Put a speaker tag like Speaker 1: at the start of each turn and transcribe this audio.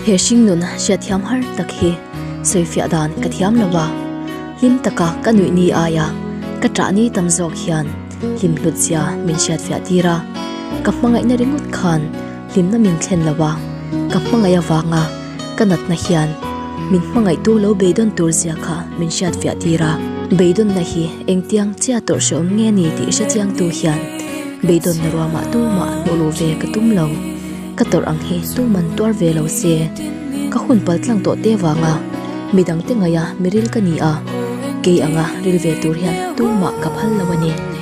Speaker 1: He hringnun hriatthiam har tak hi sawifiah dan ka thiam lo a, hlim taka ka nuih ni aia ka ṭah ni tam zawk hian hlim hlut zia min hriatfiah tir a, ka hmangaihna ringawt khan hlimna min thlen lo a, ka hmangaih avanga ka natna hian min hmangaihtu lo beidawn tur zia kha min hriatfiah tir a. Beidawnna hi engtiang chia tawrh hrehawm nge ni tih hrechiangtu hian beidawnna ruamah tumah hmuh luh ve ka tum lo. Ka tawrh ang hi tuman tuar ve lo se, ka hun pal tlang tawh te vanga midangte ngaia miril ka ni a, kei anga ril ve tur hian tumah ka phal lo a ni.